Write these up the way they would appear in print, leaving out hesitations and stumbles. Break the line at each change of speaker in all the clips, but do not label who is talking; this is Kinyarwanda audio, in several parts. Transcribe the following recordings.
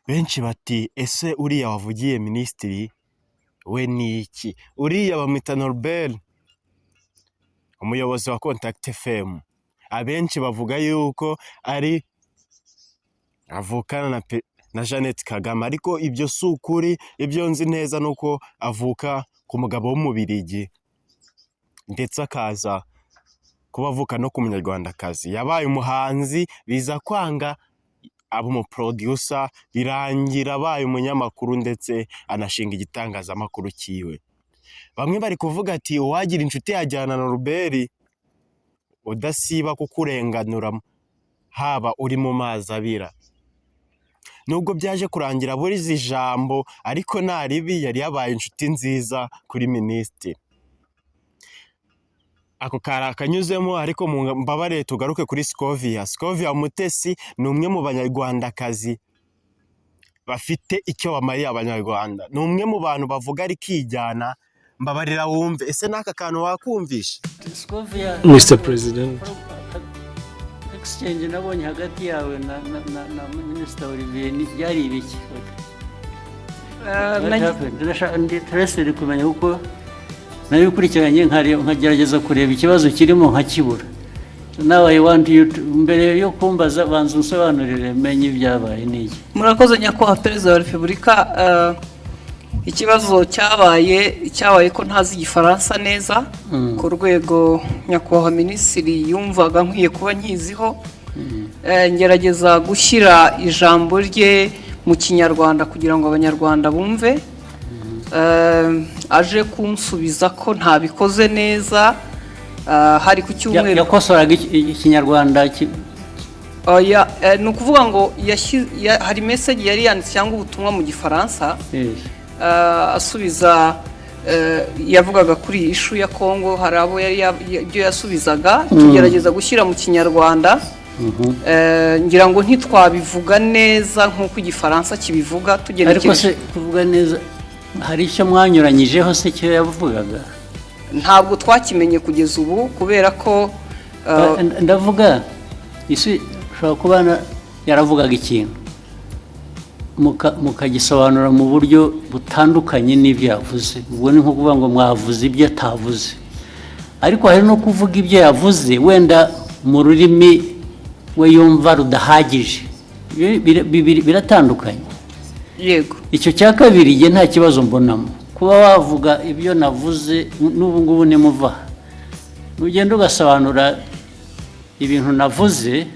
Benshi bati: "Ese uriya wavugiye minisitiri we ni iki?" Uriya bamwita Norbert, umuyobozi wa Contact FM. Abenshi bavuga yuko ari avukana na Jeannette Kagame, ariko ibyo si ukuri. Ibyo nzi neza ni uko avuka ku mugabo w'Umubirigi, ndetse akaza kuba avuka no ku Munyarwandakazi. Yabaye umuhanzi, biza kwanga aba umuproducer, birangira abaye umunyamakuru, ndetse anashinga igitangazamakuru cyiwe. Bamwe bari kuvuga ati: "Uwagira inshuti yajyana na Norbert udasiba kukurenganura, haba uri mu mazi abira." Nubwo byaje kurangira aburize ijambo, ariko nta ribi, yari yabaye inshuti nziza kuri minisitiri. Ako kari akanyuzemo, ariko mbabare tugaruke kuri Scovia. Scovia Mutesi ni umwe mu Banyarwandakazi bafite icyo bamariye Abanyarwanda, ni umwe mu bantu bavuga rikijyana. Mbabarira wumve, ese n'aka kantu wakumvisha?
Scovia.
Mr. President.
Exchange nabonye hagati yawe na Minisita Olivier byari ibiki? What happened? Ndi interested kumenya, kuko nabikurikiranye nkagerageza kureba ikibazo kirimo nkakibura. So now I want you to, mbere yo kumbaza, banza unsobanurire menye ibyabaye n'iki.
Murakoze, Nyakubahwa Perezida wa Repubulika. Ikibazo cyabaye ko ntazi Igifaransa neza ku rwego nyakubahwa minisitiri yumvaga nkwiye kuba nkiziho. Ngerageza gushyira ijambo rye mu Kinyarwanda kugira ngo Abanyarwanda bumve. Aje kunsubiza ko ntabikoze neza, hari ku cyumweru.
Yakosoraga Ikinyarwanda
Oya, ni ukuvuga ngo hari message yari yanditse cyangwa ubutumwa mu Gifaransa. Asubiza, yavugaga kuri iyi issue ya Kongo, hari abo yari ibyo yasubizaga tugerageza gushyira mu Kinyarwanda. Ngira ngo ntitwabivuga neza nk'uko Igifaransa kibivuga
Ariko
tugenekereje.
se kuvuga neza, hari icyo mwanyuranyijeho se icyo yavugaga?
Ntabwo twakimenye kugeza ubu kubera ko
Ndavuga isi ushobora kuba yaravugaga ikintu mukagisobanura mu buryo butandukanye n'ibyo yavuze. Ubwo ni nko kuvuga ngo mwavuze ibyo atavuze, ariko hari no kuvuga ibyo yavuze wenda mu rurimi we yumva rudahagije. Biratandukanye.
Yego.
Icyo cya kabiri njye nta kibazo mbonamo. Kuba wavuga ibyo navuze n'ubu ngubu, nimuva nugenda ugasobanura ibintu navuze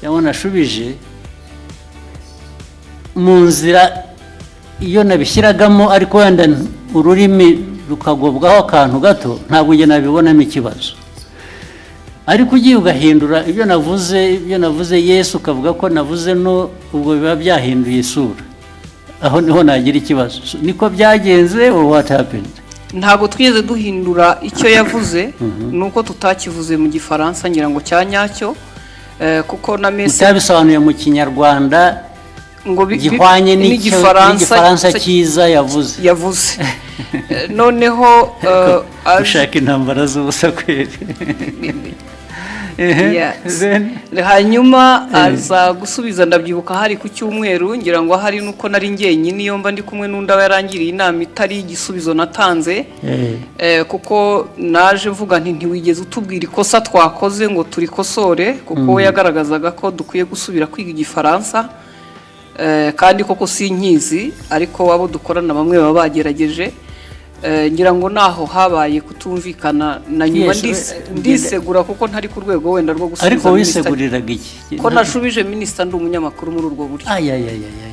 cyangwa nashubije mu nzira iyo nabishyiragamo, ariko wenda ururimi rukagobwaho akantu gato, ntabwo njye nabibonamo ikibazo. Ariko ugiye ugahindura ibyo navuze yes, ukavuga ko navuze no, ubwo biba byahinduye isura. Aho niho nagira ikibazo. So, niko byagenze or what happened?
Ntabwo twigeze duhindura icyo yavuze, ni uko tutakivuze mu Gifaransa ngira ngo cya nyacyo, kuko na message
Mutabisobanuye mu Kinyarwanda
ngo
gihwanye
n'Igifaransa
n'Igifaransa cyiza yavuze.
Yavuze. Noneho
Ushaka intambara z'ubusa kweri.
Yes.
Then?
Hanyuma aza gusubiza, ndabyibuka hari ku cyumweru, ngira ngo hari nuko nari njyenyine, iyo mba ndi kumwe n'undi aba yarangiriye inama itari igisubizo natanze. Kuko naje mvuga nti: "Ntiwigeze utubwira ikosa twakoze ngo turikosore," kuko we yagaragazaga ko dukwiye gusubira kwiga Igifaransa. Kandi koko sinkizi, ariko abo dukorana bamwe baba bagerageje. Ngira ngo naho habaye kutumvikana na nyuma.
Yes,
Ndisegura kuko ntari ku rwego wenda rwo gusubiza
Ariko
minisita.
wiseguriraga iki?
Ko nashubije minisita ndi umunyamakuru muri urwo buryo.
Ayayayayaya.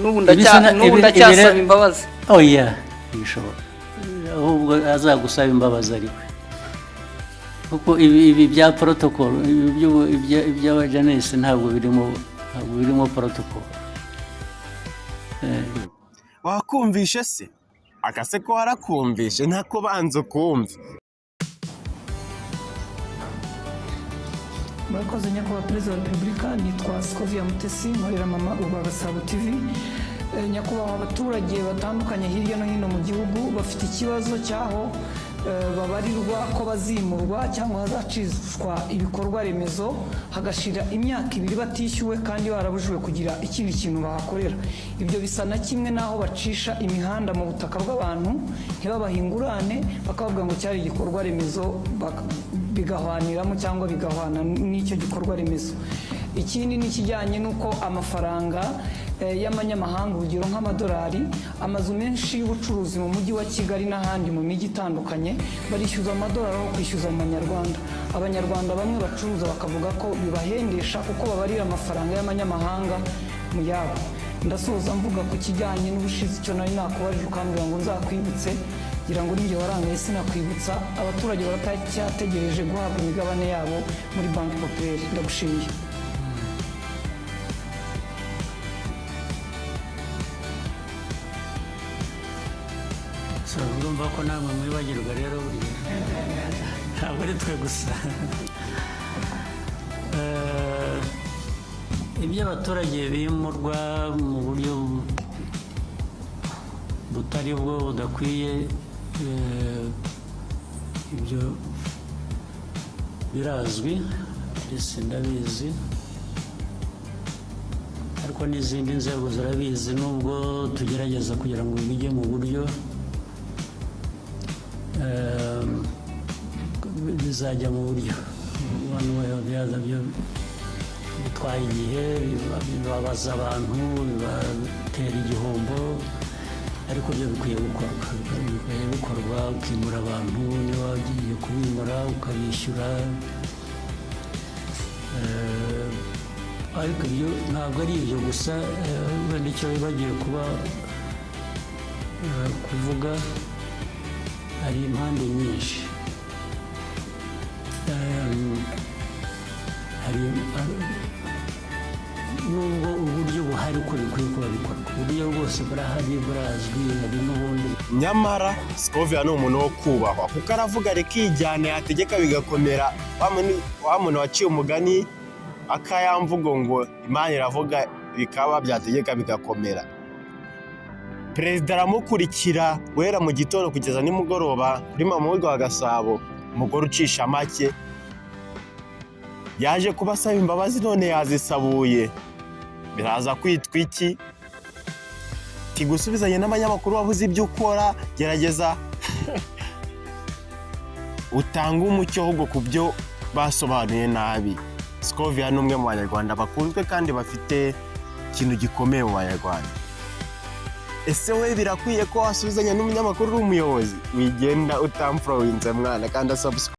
N'ubu
Ibi
n'ubu ndacyasaba imbabazi.
Oya, ntibishoboka. Ahubwo azagusaba imbabazi ari we, kuko ibi bya protocol, ibi iby'abajournaliste ntabwo birimo protocol.
Wakumvishe se? Akase ko warakumvishe, ntako banza ukumve.
Murakoze, Nyakubahwa Perezida wa Repubulika. Nitwa Scovia Mutesi, nkorera Mama Urwa Gasabo TV. Nyakubahwa, abaturage batandukanye hirya no hino mu gihugu bafite ikibazo cy'aho Babarirwa ko bazimurwa cyangwa hazacishwa ibikorwa remezo, hagashira imyaka 2 batishyuwe kandi barabujijwe kugira ikindi kintu bahakorera. Ibyo bisa na kimwe n'aho bacisha imihanda mu butaka bw'abantu ntibabahe ingurane, bakabavuga ngo cyari igikorwa remezo, bigahwaniramo cyangwa bigahwana n'icyo gikorwa remezo. Ikindi ni ikijyanye n'uko amafaranga y'amanyamahanga, urugero nk'amadolari, amazu menshi y'ubucuruzi mu Mujyi wa Kigali n'ahandi mu mijyi itandukanye barishyuza amadolari aho kwishyuza mu manyarwanda. Abanyarwanda bamwe bacuruza bakavuga ko bibahendesha kuko babarira amafaranga y'amanyamahanga mu yabo. Ndasoza mvuga ku kijyanye n'ubushize, icyo nari nakubajije ukambwira ngo nzakwibutse, ngira ngo ninjye warangaye sinakwibutsa. Abaturage baracyategereje guhabwa imigabane yabo muri Banki Populaire. Ndagushimiye.
So, urumva ko namwe mwibagirwa rero, buriya ntabwo ari twe gusa. Ibyo abaturage bimurwa mu buryo butari bwo, budakwiye, ibyo birazwi ndetse ndabizi, ariko n'izindi nzego zirabizi, nubwo tugerageza kugira ngo bijye mu buryo, bizajya mu buryo one way or the other. Byo bitwaye igihe, bibabaza abantu, bibatera igihombo, ariko byo bikwiye gukorwa, bikwiye gukorwa, ukimura abantu, niba wagiye kubimura ukabishyura. Ariko ibyo ntabwo ari ibyo gusa. Wenda icyo wibagiwe kuba kuvuga, hari impande nyinshi. Hari nubwo uburyo buhari uko bikwiye kuba bikorwa, uburyo bwose burahari, burazwi, hari n'ubundi.
Nyamara Scovia ni umuntu wo kubahwa, kuko aravuga rikijyana, yategeka bigakomera. Wa muntu waciye umugani akayamvugo ngo Imana iravuga bikaba, byategeka bigakomera. Perezida aramukurikira guhera mu gitondo kugeza nimugoroba kuri Mama w'u Gasabo. Umugore ucisha make yaje kuba asaba imbabazi, none yazisabuye. Biraza kwitwa iki? Kigusubizanye n'abanyamakuru wabuze ibyo ukora. Gerageza utange umucyo ahubwo ku byo basobanuye nabi. Scovia ni umwe mu Banyarwanda bakunzwe kandi bafite ikintu gikomeye mu Banyarwanda. Ese we birakwiye ko wasubizanya n'umunyamakuru uri umuyobozi? Wigenda utamfollowinze mwana, kandi subscribe.